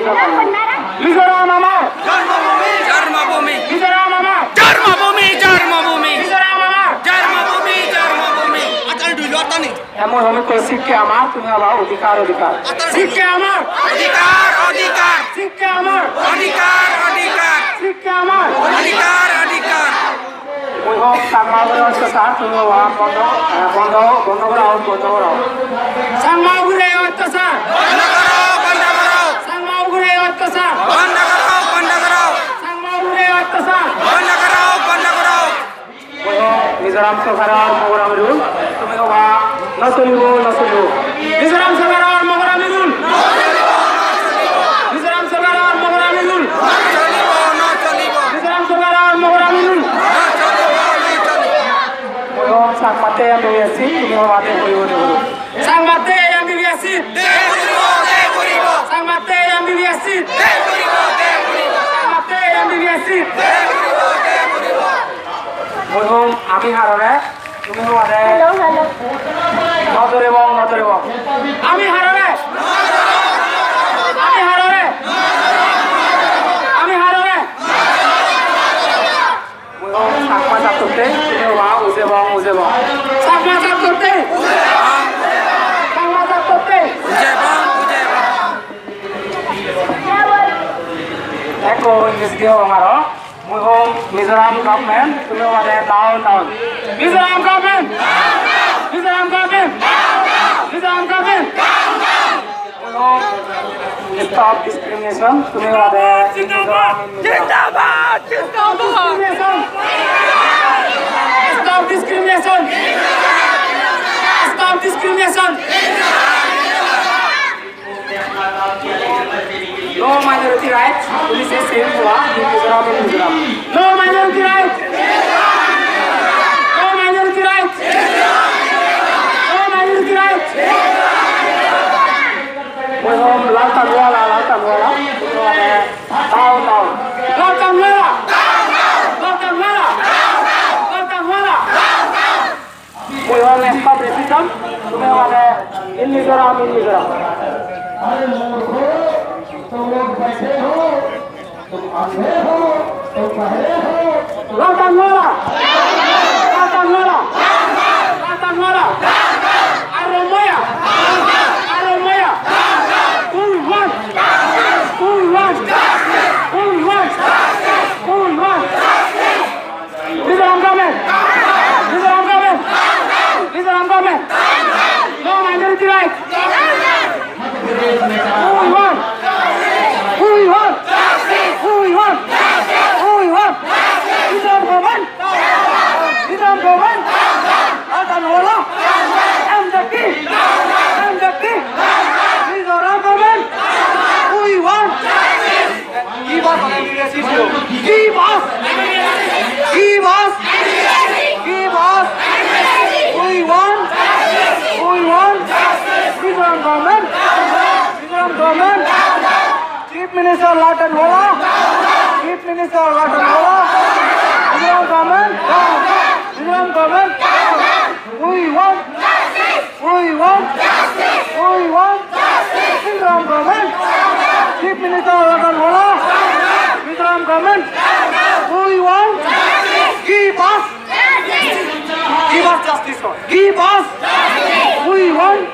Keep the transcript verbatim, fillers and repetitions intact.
Mizoram amar! Jormobhumi! Jormobhumi! Mizoram amar! Jormobhumi! Jormobhumi! Mizoram amar! Jormobhumi! Jormobhumi! Atani duilo atani. Emon homi ko sikke amar, tumi hoba odhikar, odhikar. Sikke amar! Odhikar, odhikar! Sikke amar! Odhikar, odhikar! Sikke amar! Odhikar, odhikar! Mui hom Changma ugure ottachar, tumi hoba bondo, eh, bondo, bondo gora, bondo gora. Changma ugure ottachar. Bondo gora, bondo gora. Changma ugure ottachar. Bondo gora, bondo gora. Changma ugure ottachar. Bondo gora, bondo gora. Mui hom Mizoram sorkaror mogorom rule, tumi hoba no solibo, no solibo. Mizoram sorkaror mogorom rule. Mizoram sorkaror mogorom rule. Mizoram sorkaror mogorom rule. Mui hom Changmatte M B B S seat, tumi hoba de puribo, de puribo. Changmatte M B B S seat. De puribo, de puribo. Changmatte M B B S seat. De puribo, de puribo. Changmatte M B B S seat. De puribo, de puribo. Mui hom ami harore, tumi hoba de. Hello, hello. No doribong, no doribong. Ami harore. Ami harore. Ami harore. Mui hom Chakma jattotte, tumi hoba ujebong, ujebong. Chakma jattotte. Chakma jattotte. Ujebong, ujebong. Ekko English di hobong aro. Mui hom Mizoram government, tumi hoba de down, down. Mizoram government! Mizoram government! Mizoram government! Mui hom stop discrimination, tumi hoba de in Mizoram, in Mizoram. Zindabad! Zindabad! Stop discrimination! Stop discrimination! No minority rights, tumi se same hoba, in Mizoram, in Mizoram. No minority rights! No minority rights! No minority rights! Mui hom Lalthanwala, Lalthanwala. Down, down. Lalthanwala! Down, down! Lalthanwala! Down, down! Lalthanwala! Down, down! Mui hom stop racism, tumi hoba de in Mizoram, in Mizoram. अरे मूर्खो, तुम लोग बैठे हो, तुम अंधे हो, तुम बहरे हो। Lalthanwala! Lalthanwala! Lalthanwala! Aro moya! Aro moya! Who want? Who want? Who want? Who want? Mizoram government! Mizoram government! Mizoram government! No minority rights! Who we want? Who we want? Who we want? Who we want? Mizoram government! Mizoram government! Lalthanwala! M J P! M J P! Mizoram government! Who we want? Give us M B B S seat. Give us! Give us! Give us! We want! We want! Mizoram government! Mizoram government! Chief Minister Lalthanwala! Chief Minister Lalthanwala! Mizoram government! Mizoram government! We want! We want! We want! Mizoram government! Chief Minister Lalthanwala! Mizoram government! We want! Give us! Give us justice, sir. Give us! We want!